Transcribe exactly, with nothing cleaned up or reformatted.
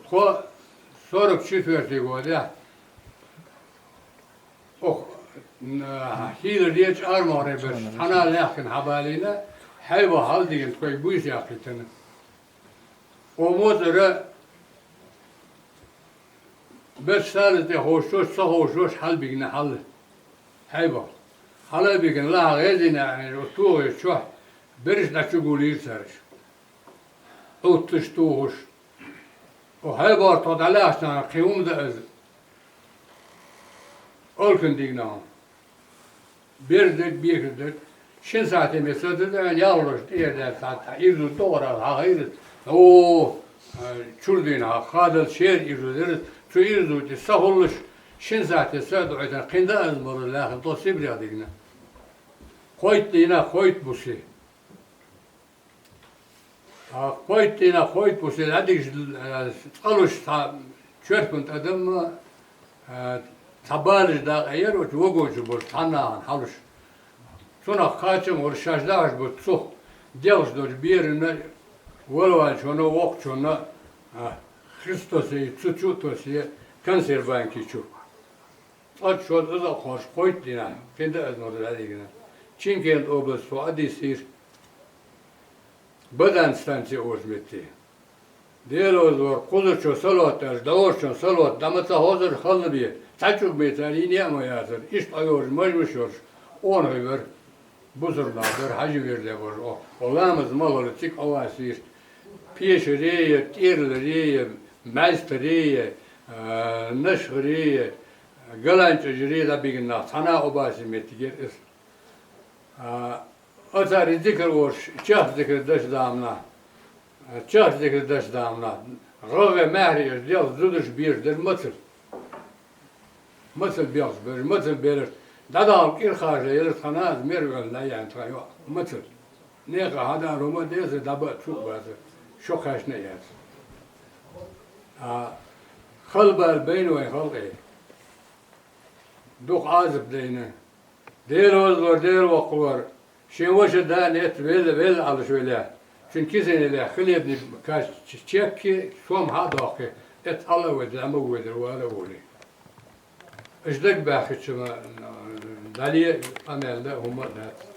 Тхо сорок четвертый годехь, ох, н-, хӀийла реча армагӀреберш цхьана лаьхкина хьабалийна, хьайба хьалдигина тхоьга буйса яьккхийтина. О моцара берш сараз тӀе ховшош, ца ховшош хьалбигна хьал. Хьайба. Хьала а бигна лахьа гӀезина, оцу тогӀе чохь берш дӀачугулийра цаьраш. Ӏутташ тухуш. О хьайбар тхо дӀалаьхча кхин хӀума дан аза. Олхана дигна хьуна. Бер дерг, бехар дерг. Шин сахьте меца даза, ялхалгаш тӀера даьлла, цхьа, цхьа ирзу догӀара хьахийра. О, чур дийна хьа, хадал шера ирзу дира. Цу ирзу тӀе са хӀуллаш, шин сахьте са а дуьйтина, кхин дан аза мара лаьхна, тхо Сибрех дигна. Кхойтта дийнахь, кхойтта бусе. А, кхойтта дийнахь, кхойтта бусе дӀадигаш, а, цкъа луш цхьа чоьрпан тӀадам, а, цхьа балаш дакъа яра, оцу вагон чу болчу цхьана нахана хьалуш. Цунах кхачам вара шаьш дахьаш бу цу, делхаш долчу берана, валаваьллачунна, воккхачунна, а, хи а тосий, цу чу а тосий, консерванки чу. Цкъа шозза иза а кхорш кхойтта дийнахь, кхин дан аза мара дӀадигна. Чимкент область тхо а дисийра. Бадан станция олучу метте. Дела озор, кхузачо салот аьлча, дӀорчун салот, дӀа ма ца хозар халла бе, цхьа чуг бе цара йина а ма яцара, иштта Ӏойоржу мажмаш йолуш, къонахий вара, бусурнах дара, хьажи вирде бара, о, о, ламаз ма хилла, цига Ӏовасийра. Пешарее, тӀерларее, маьзтарее, а, нашхарее, галанчӀожарее дӀабигна нах, цхьана а Ӏобасе меттиг яра иза. А, оцара и зикар олуш, чехка зикар даш заманахь, чехка зикар даш заманахь, гӀагӀе маьхьарий аш делха зударш беш дара мацалла. Мацалла белхаш берш, мацалла берш, дӀадахьа кӀира хажа елар тхан аз, мер ваьлла дӀаяьхьна тхан йоӀ. Мацалла. Некъа хьадан хӀума а деза, дӀаба а цу а база, шо кхаьчна а яц. А, халбала байна вайн халкъе. Дукха Ӏазап дайна. Дела вазлор, Дела воккхалор, шен ваша да а, нетта велла, велла Ӏалаш веллехь, цуьнан кисанелехь хлебный каш чеккхи, сом хьа а доккхи, эццахь а вай дӀа ма воьдура, вала а волий. Аша дагабаьхкича ма, дӀале а, къамел дан а хӀума а дац.